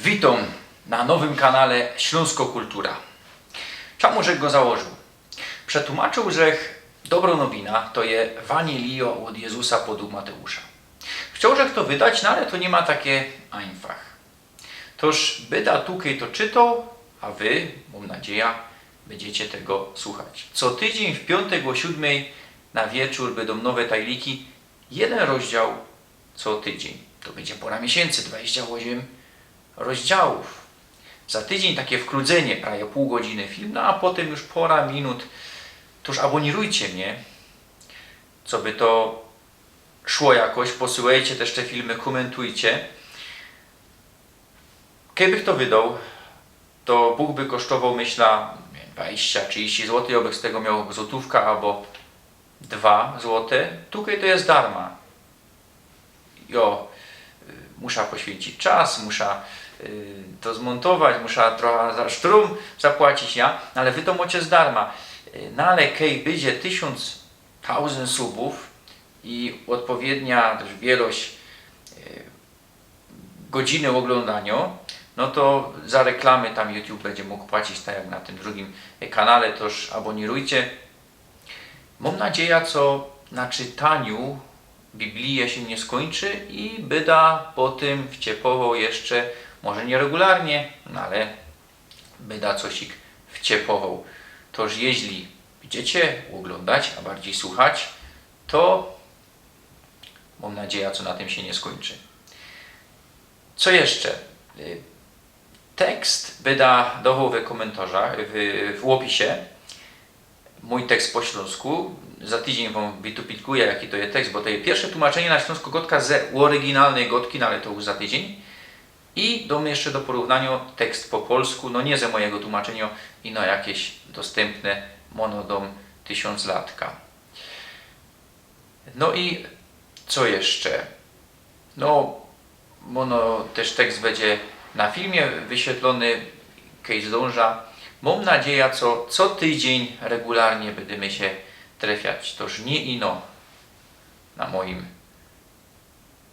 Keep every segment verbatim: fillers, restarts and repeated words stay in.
Witōm na nowym kanale Ślōnsko Kultura. Czamu żech go założył? Przetłumaczył żech dobrŏ nowina, to je Ewanielijo ôd Jezusa podug Mateusza. Chcioł żech to wydać, no ale to niy ma takie einfach. Toż byda tukej to czytoł, a wy, mōm nadzieja, bydziecie tego słuchać. Co tydziyń w piōntek ô siōdmej na wieczōr bydōm nowe tajliki, jedyn rozdział co tydziyń. To bydzie pora miesiyncy, dwadziścia ôziym rozdziałōw. Za tydziyń takie wkrōdzynie, prawie pōł godziny film, no a potym już pora minut. Toż abōnirujcie mie, coby to szło jakoś, posyłejcie tyż te filmy, kōmentujcie. Kej bych to wydoł, to Bōg by kosztowoł, myśla, dwadziścia, trzidziści złotych, ôbych z tego mioł złotōwka abo dwa złote. Tukej to je darma. Jo, y, musza poświyncić czas, musza, y, to zmōntować, musza trocha za sztrōm zapłacić, ja? No ale wy to mocie darma. Y, no ale kej bydzie tysiōnc, thousand subōw i ôdpowiednia tyż wielość, y, godziny ôglōndaniŏ, no to za reklamy tam YouTube bydzie mōg płacić, tak jak na tym drugim kanale, toż abōnirujcie. Mōm nadzieja, co na czytaniu Biblije sie niy skōńczy i byda potym wciepowoł jeszcze, może niyregularnie, no ale byda cosik wciepowoł. Toż jeźli bydziecie ôglōndać, a bardzij słuchać, to mōm nadzieja, co na tym sie niy skōńczy. Co jeszcze? Y, tekst byda dochoł we kōmyntorzach, w, w ôpisie. Mōj tekst po ślōnsku. Za tydziyń wōm wytupilkuja, jaki to je tekst, bo to je piyrsze tłumaczynie na ślōnskõ gŏdkã ze ôryginalnyj gŏdki, no ale to już za tydziyń. I dōm jeszcze do porównaniŏ tekst po polsku, no niy ze mojigo tłumaczyniŏ, ino jakeś dostympne, mōno dōm tysiōnc latka. No i co jeszcze? No, mōno tyż tekst bydzie na filmie wyświetlōny, kej zdōnża. Mōm nadzieja, co, co tydziyń regularnie bydymy sie trefiać. Toż niy ino na mojim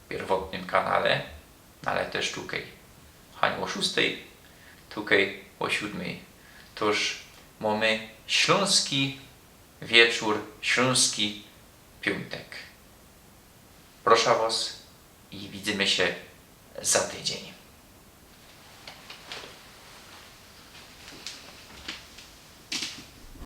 piyrwotnym kanale, no ale tyż tukej. Hań ô szōstej, tukej ô siōdmej. Toż mōmy ślōnski wieczōr, ślōnski piōntek. Proszã wŏs i widzymy sie za tydziyń.